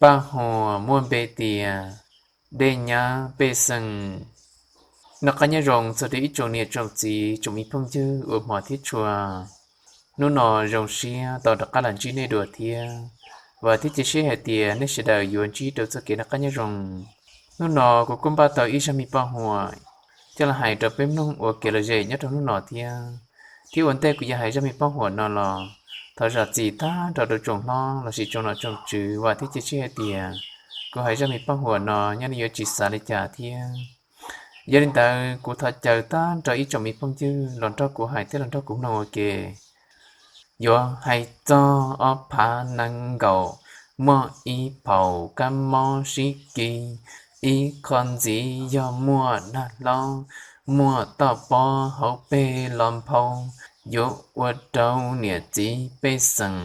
Paj huam muaj npe tias Dej Nyab Pej Xeem. Noj qab nyob zoo txog rau ib tsoom niam tsoom txiv tsoom me phooj ywg uas hmov thiab tshua. Hnub no zoo siab tau rov qab los ntsib nej dua thiab, vam thiab cia siab hais tias nej sawv daws yuav ntsib rau txoj kev noj qab nyob zoo. Hnub no kuv kuj npaj tau ib zaj me paj huam coj los hais rau peb mloog ua kev lom zem nyob rau hnub no thiab. Thiab ua ntej kuv yuav hais zaj me paj huam no los thov zam txim tag nrho rau tsoom hlob lossis tsoom nom tsoom tswv, vam thiab cia siab hais tias kuv hais zaj me paj huam no nyob nej yuav tsis xav li cas thiab. Yog li ntawd kuv thov caw tag nrho ib tsoom me phooj ywg los nrog kuv hais thiab los nrog kuv mloog ua ke. Yuav hais txog ob phav nees nkaum, muaj ib phaum kab mob sib kis, ib qho ntxiv yog muaj nag hlob, muaj toj pob hauv pes los nphau, yuav ua rau niam txiv pej xeem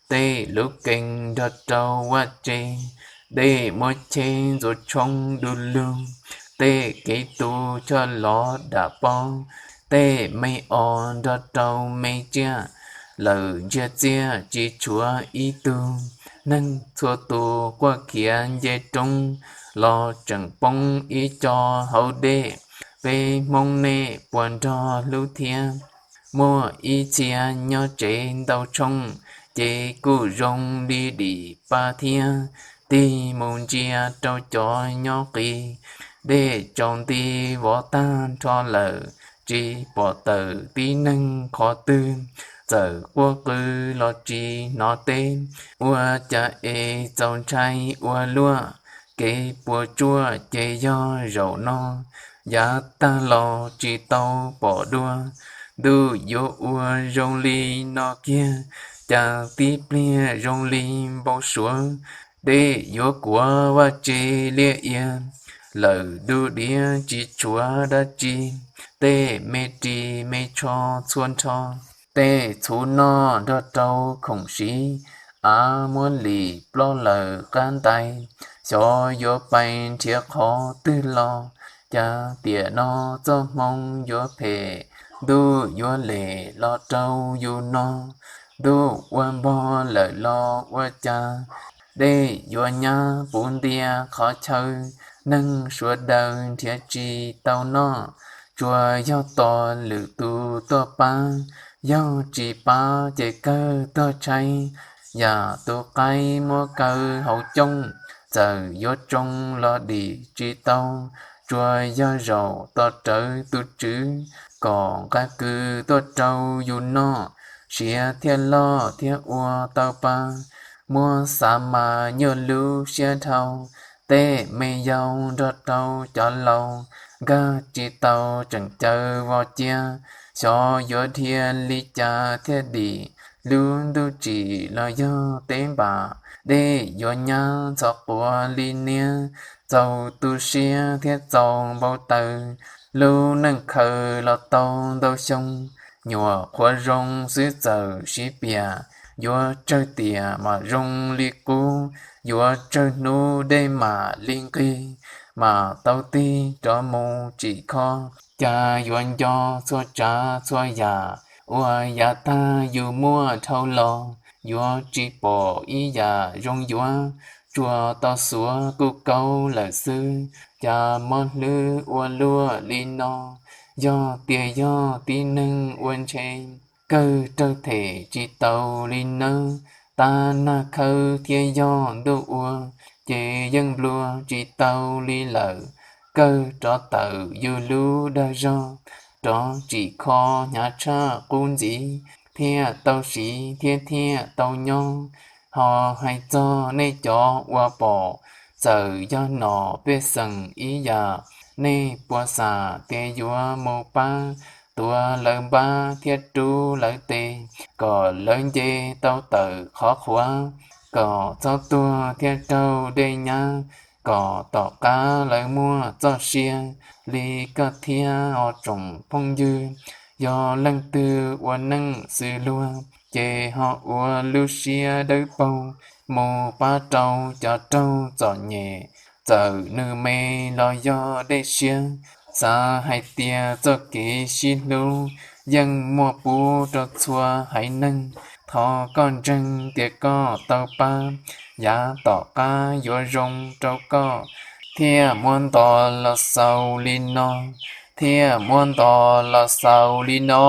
tej lub kees nrog rau vaj tse, dej muab cheb ntxuav tshoob du lug, tej kev tu choj lov dam pob, tej me os nrog rau me tsiaj, lawm ntsiag txiaj tsis tshuav ib tug, neeg txhua tus quaj khiav nce roob, los tseem poob ib co hauv dej, peb Hmoob nej puas nrog hlub thiab? Muaj ib txhia nyob tsev ntau tshooj, ces kuj zoo li dim pa thiab, tig mus ntsia rau cov nyob qis, dej tsaus nti vov tag nrho lawm, tsis pom tawm tib neeg qhov twg. Txawm quaj qw los tsis hnov teb, ua cas es txaus ntshai ua luaj, kev puas tsuaj ces yog zaum no, yav tag los tsis tau pom dua. Ntuj yuav ua zoo li no kiag, cas tib pliag zoo li npau suav, dej yuav kuav vaj tse liaj ia, lawm du diav tsis tshuav dab tsi, tej me ris me tsho txhua nrho, tej txhuv noj nrog rau khoom siv, av muab lim ploj lawm qab ntais, xyov yuav pais nrhiav qhov twg los, cas tiam no txoj hmoo yuav phem, ntuj yuav lem los rau yus no, ntuj ua npog lawm los ua cas, dej yuav nyab puv ntia qhov chaw, neeg sawv daws nrhiav tsis tau noj, tsuas yog tos lwm tus tuaj pab, yog tsis pab ces kawg tuag tshaib, yam tus qaib muab kaw hauv cooj, txawm yuav tsoo los dim tsis tau, tsuas yog zaum tos rawv tus tswv, kom nqa kws tuaj rau yus noj, siav thiaj loj thiab ua tau pa, muab xav mas nyuaj lub siab dhau, tej me yau nrog rau cov laus, nkag tsis tau tseem caw vos cia, xyov yuav dhia li cas thiaj dim, lub ntuj tsim los yog teb npam, dej yuav nyab ntxhov quav li niab, txaus tu siab thiab txaus npau taws, lub neej khaws los tau ntau xyoo, nyuam qhuav zoo xwb txawm siv piam, yuav tsawg tiam mam zoo li qub, yuav tsawg hnub dej mam li nqig, mam tau tig rov mus tsim kho, cas yuav nco txhua tsav txhua yam, ua yav tag yus muaj dhau los, yuav tsis pom ib yam zoo yuav, tsuas tau xuav kuj kaub lawm xwb, cas mob hlwb ua luaj li no, yog tias yog tib neeg ua ntshe, kawg raug them tsis tau li nawb, tab nag khawb thiab yog ntuj ua, ces yeej nplua tsis tau li lawm, kawg rov tawm yus lub dag zog, rov tsim kho hnyav tshaj qub ntxiv, thiaj tau siv thiab thiaj tau nyob. Ho hais txog nej cov uas pom, txawm yog nom pej xeem ib yam, nej puas xam tias yuav mus pab, tuav lawv npab thiab rub lawv tes, kom lawv nce tau tawm qhov qhuav, kom txhob tuag thiab raug dej nyab, kom tom qab lawv muaj txoj sia li koj thiab os tsoom phooj ywg. Yog leej twg ua neej xws luag, ces ho ua lub siab dawb paug, mus pab rau cov raug txom nyem, txawm nws me los yog dej siab. Xav hais tias txoj kev sib hlub yeej muaj pub rau txhua haiv neeg, Thov koj ntseeg tias koj tau pab, yav tom qab yuav zoo rau koj. Thiaj muab nto los xaus li no, thiaj muab nto los xaus li no.